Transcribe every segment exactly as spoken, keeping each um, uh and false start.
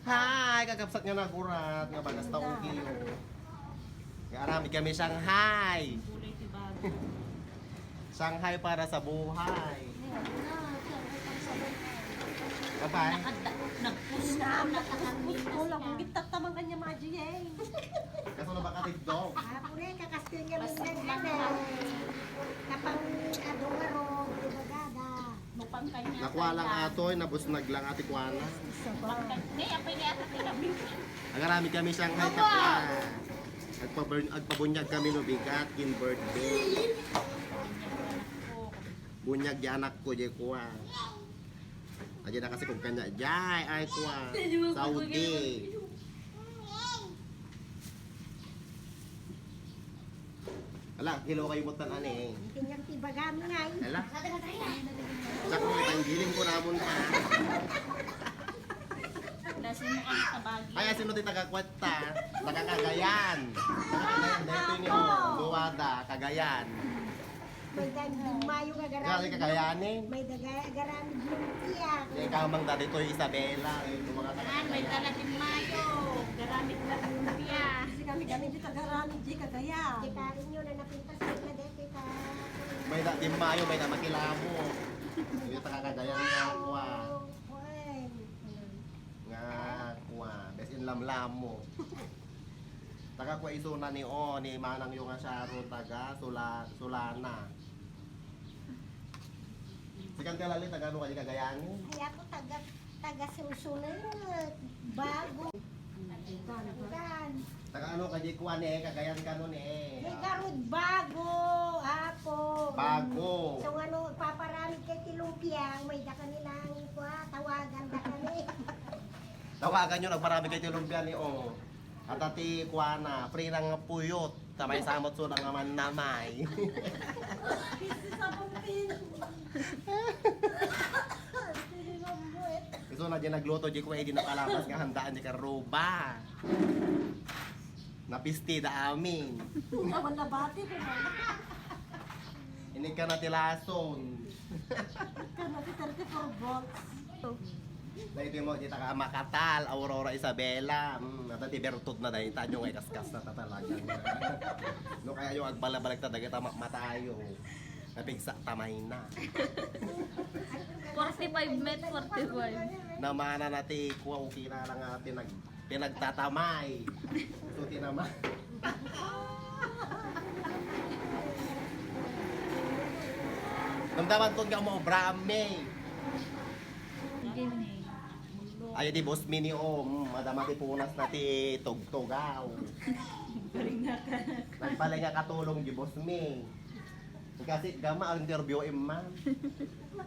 Hi, kakabsat nga nagurat, nga bagas ta ukiyo. Nga aramid kami Shanghai. Kulay ti bago. Shanghai para sa buhay. Bye-bye. Nakada-, nagpusko, nakakapit. Wala, kung gitattaman kanya, Maji, eh. Kaso na baka tigdog. Ako na, kakastil nga minsan, ano. Kapang adong-arong, di ba, gada? Lupang kanya. Nakuha lang atoy, nabusnag lang ati kuana. Lupang kanya. Ni, apay ni ata tinabing. Agarami kami Shanghai. Agpa-, agpabunyag kami no bigat, kin birthday. Bunyag di anak ko, di kuha. Adi na kasi kung kanya, jay, ay kuha. Saudi. Ala, kilo kayo mutan ani. Kanyang tibagam nga eh. Ala. Sa kung ipanggiling ko namon pa. Nasi mo kami sa Baguio. Ay, asino ti taga Kuwetta? Taga Cagayan. Taga Cagayan, dito niyo. Duwada, Cagayan. May daging mayo nga Grabe garami. Kagayanin. May daga garami lumpia. Di ka mang dati to, Isabela. Ay, ito mga Yan, may taga dala din mayo. Garamit na lumpia. Kasi kami, kami di kagaramit di kagaya. Di ka rin yun na napintas na dati ka. May da, di mayo, may da makilamo. Hindi ta kakagayan nga ako, ah. Oh, fine. Nga kuwa, best in lamlam mo. Taga kuwa isuna ni o, ni manang yung nga siya ro, taga Sula-, Sulana. Si Kantelali, taga ano ka di Cagayan? Ay, ako taga, taga Susulan, Bago. Taga ano ka di kuwa ni, Cagayan ka nun eh. May garud Bago, ako. Bago. So, ano, paparamid kay ti lumpia, may da kanilang kuwa, tawagan da kami. Tawagan nyo, nagparamid kay ti lumpia ni o. At ati kuwana, pre lang nga puyot. Tamay samot so lang nga mannamay. Kasi sa pampin. Kasi mambuet. Isu na di nagluto, di ko eh, di nakalabas nga handaan di karuba. Napisti da amin. Awan nabati ko na. Inig ka na ti lason. Ka na ti thirty-four volts. Dahil di mo, di ta ka makatal, Aurora Isabela. Hmm, nata ti bertud na dahil tanyo nga ikaskas na ta talaga. No, kaya yung agbalabalik ta, dagita ma-, matayo. Napigsa, tamay na. Forty-five met, forty-five. Namana na ti, kuwa, okay na lang nga, pinag-, pinagtatamay. So, tinama. Damdaman ko nga mo, Brahmi. Ay, di boss mini, oh, mm, madama ti punas na ti tugtugaw. Nagpalinga katulong di boss mi. Kasi gama ang interview, eh, ma'am.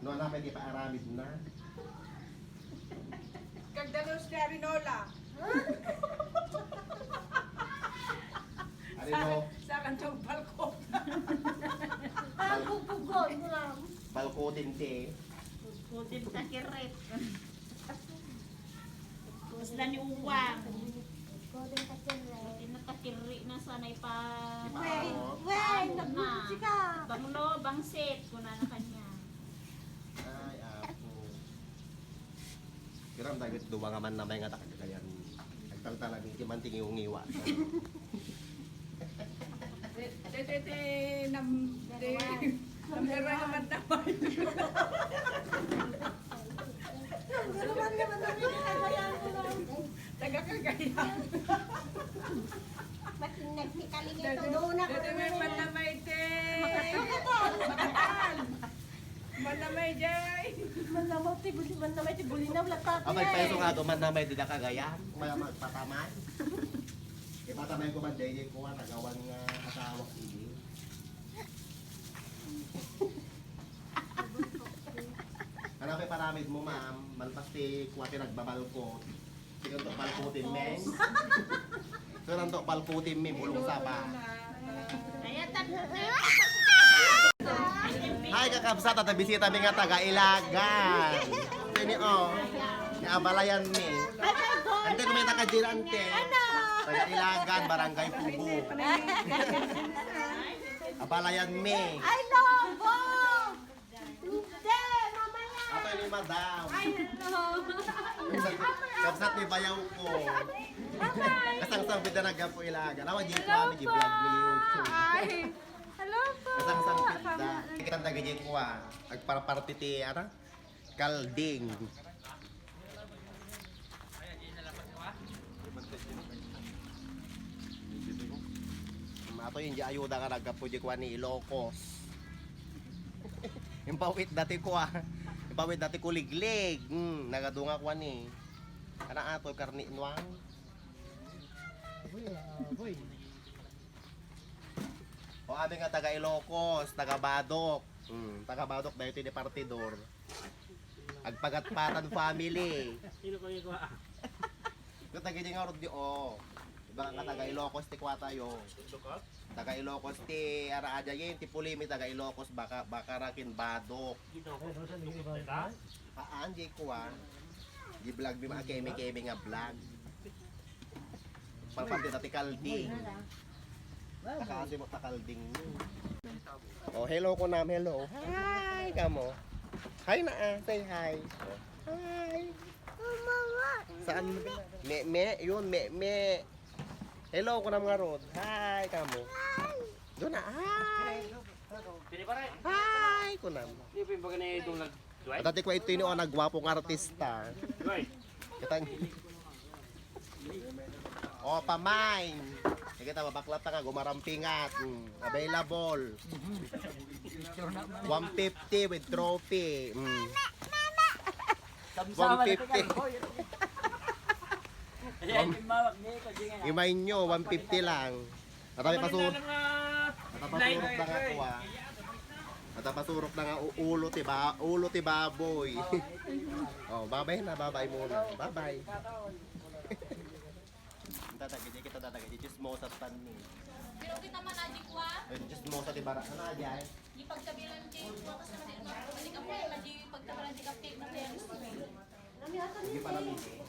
No, ano pa, di pa aramid na. Kagdalos ni Arinola. Arino. Sa, sa kantong balkon. Ang bubugon mo lang. Balkotin ti. Balkotin ta kirit. Tapos lang yung uwang. Balkotin ta kirit. Balkotin na ta kirit na sanay pa. Wey, wey, nagbuti ka. Banglo, bangsit, kuna na kanya. Ay, apo. Kiram dagit duwa nga mannamay nga takagayan. Nagtaltalag iti mantingiw-ngiwa. Te, te, te, nam, te, number one nga mannamay. Number one nga mannamay. Taga Cagayan. Ba't yung nagpikaling ito? Doon ako. Te, te, may mannamay, te. Makakal. Manamay, jay. Manamay ti buli-, manamay ti bulinaw, latat. Apay, eh. Peso nga to, manamay, di da kagaya. Kaya magpatamay. Ipatamay ko man, jay, ko, ah, nagawan nga asawa ko, eh. Ano pa paramid mo, ma'am? Malpas ti kuwa ti nagbabalkot. Sige, to balkutin, men. Saan to balkutin, men? Bulong saba. Hi, kakabsat, at bisita mi nga taga Ilagan. Sini, oh. Ni abalayan mi. Ante, kumita ka dyan, ante. Taga Ilagan, Barangay Pugo. Abalayan mi. Ay, no, bo! Hindi, mamaya! Ato, Madam. Ay, hello. Kabsat, kabsat ni bayaw ko. Hi. Kasangsang bida naggapu ilaga. Nawa, di ko kami di vlog ni YouTube. Ay, hello po. Kasangsang bida. Kita taga di ko, ah. Agparaparti ti, ano? Kalding. Ato yung di ayuda nga naggapu di kuan ni Ilocos. Impawit dati kuan. Impawit dati kuliglig. Hmm, nagadunga kuan ni. Kana ato karni nuang. Aboy, aboy. O, amin nga taga Ilocos, taga Badoc. Hmm, taga Badoc, dahil ito ni Partidor. Agpagatpatan family. Sino ko yung kuha? Yung taga di nga, Rod, di, oh. Diba nga taga Ilocos, ti kuha tayo. Taga Ilocos, ti Ara Ajayin, ti Pulimi, taga Ilocos, baka, baka rakin Badoc. Dito ako. Haan, di kuha. Di vlog, di mga keme-keme nga vlog. Parparte dati kalding. Takasi mo ta kalding. Oh, hello ko nam, hello. Hi, kamo. Hi na, ah, say hi. Hi. Saan? Me, me, yun, me, me. Hello ko nam nga Rod. Hi, kamo. Doon na, hi. Hi, ko nam. Di ba yung baga na itong nag-, Dwight? At ati ko ito yung nagwapong artista. Dwight. Kitang. Oh, pamain. Sige, tama, bakla ta nga, gumarampingat. Mm, available. One fifty with trophy. Mm. One fifty. Ayan, yung mawag ni Iko, di nga. Imay nyo, one fifty lang. Natapasurok na nga kuha. Natapasurok na nga u-, ulo ti ba-, ulo ti baboy. Oh, babay na, babay muna. Babay. Tatagid, kita tatagid. Chismosa tan ni. Pero kita man, Aji, kuha. Eh, chismosa ti bara. Ano, Aji, ay? Di pagkabilan ti, kuha ka sa kanila. Di ka pwede, di pagkabilan, di ka pwede na pwede. Sige pa namin, eh.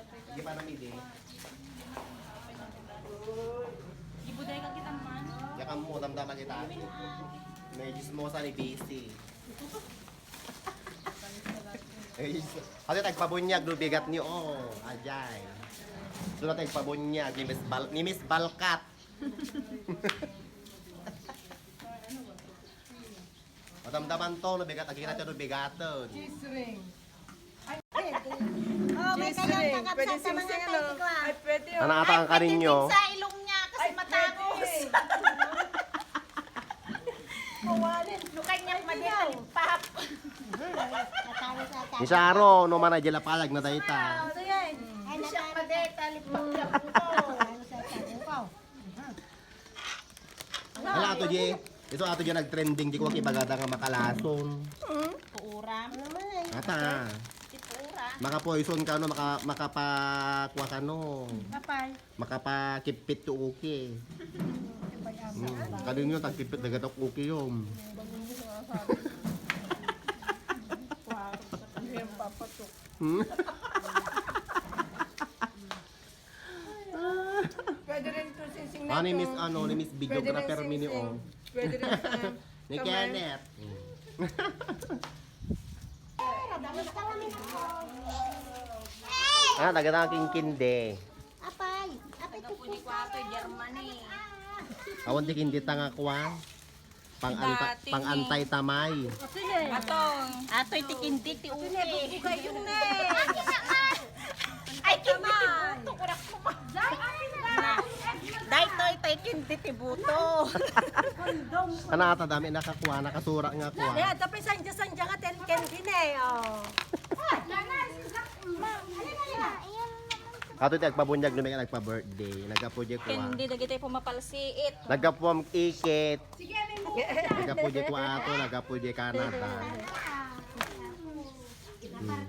Sige pa namin, eh. Ibuday ka kita man. Yakan mo, damdama kita. May chismosa ni B C. Ay, ate, tagpabunyag, no, bigat niyo, oh, ajay. Ito na tagpabunyag ni Miss Bal-, ni Miss Balkat. Madamdaman to, no, bigat, agkita to, no, bigaton. Cheese ring. Ay, pwede. Oh, may Cheese kayang ring. Pwede kakabsat sa mga singsing, no? Tito, ah. Ay, pwede, oh. Ano ata ang kaninyo? Sa ilong niya kasi ay, matagos. Pwede. Kawalin. Lukay niya madali, pap. Ni Sharo, no, mana, di lapayag na dayta. Ano yan? Ay, siya madali, talipag niya po. Ano sa sabi ko? Wala ato, Jay. Ito ato dyan nag-trending, di ko makibagada nga makalason. Puuram. Ata. Ti puuram. Makapoison ka, no? Maka-, makapakuha ka, no? Apay. Makapakipit to uki. Hmm. Kadin yun, tagkipit na gatok uki yun. Hmm. Pwede rin to, singsing na to. Ah, ni Miss, ano, ni Miss Videographer Mini, oh. Pwede rin, singsing. Pwede rin, ah, ni kamay. Kenneth. Ah, nagana king kindi. Apay, apay, nagapuni ko ato, Germany. Awan ti kindi ta nga kuwan. Pang-anta-, dati pang-antay tamay. Atong. Atoy ti kindi ti uki. Ay, kindi ti buto, kurak ko pa. Daytoy tay kindi ti buto. Ano ata dami nakakuha, nakasura nga kuha. Dahil ito pa sandya-sandya nga ten candy na eh, oh. Ato ti agpabunyag no may nagpa-birthday. Naggapu di kuha. Hindi, dagiti pumapalsiit. Naggapu am ikit. Naggapu di kuha ato, naggapu di Canada. Hmm.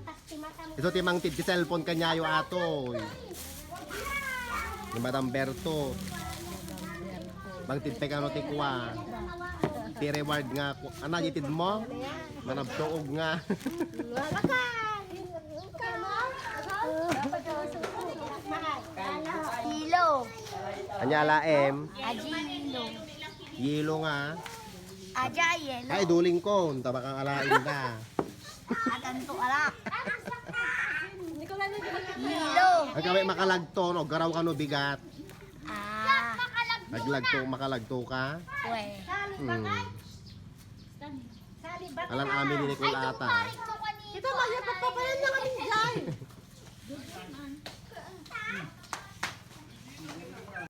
Ito ti mangtid ti cellphone kanyayo ato. Ni Madam Berto. Mangtid pay kano ti kuha. Ti reward nga ku-, ana, itid mo? Manabtuog nga. Ilo. Anya ala, em? Aji Ilo. Yelo nga. Aja Yelo. Ay, duling ko. Tabakang alain ka. Aganto, ala. Hindi ko lang nagkakita. Ilo. Agaway makalagto, no? Garaw ka no bigat. Ah. Naglagto, makalagto ka. We. Hmm. Alan amin ni Nicole ata. Ito, Maria, pagpapayan na kami dyan.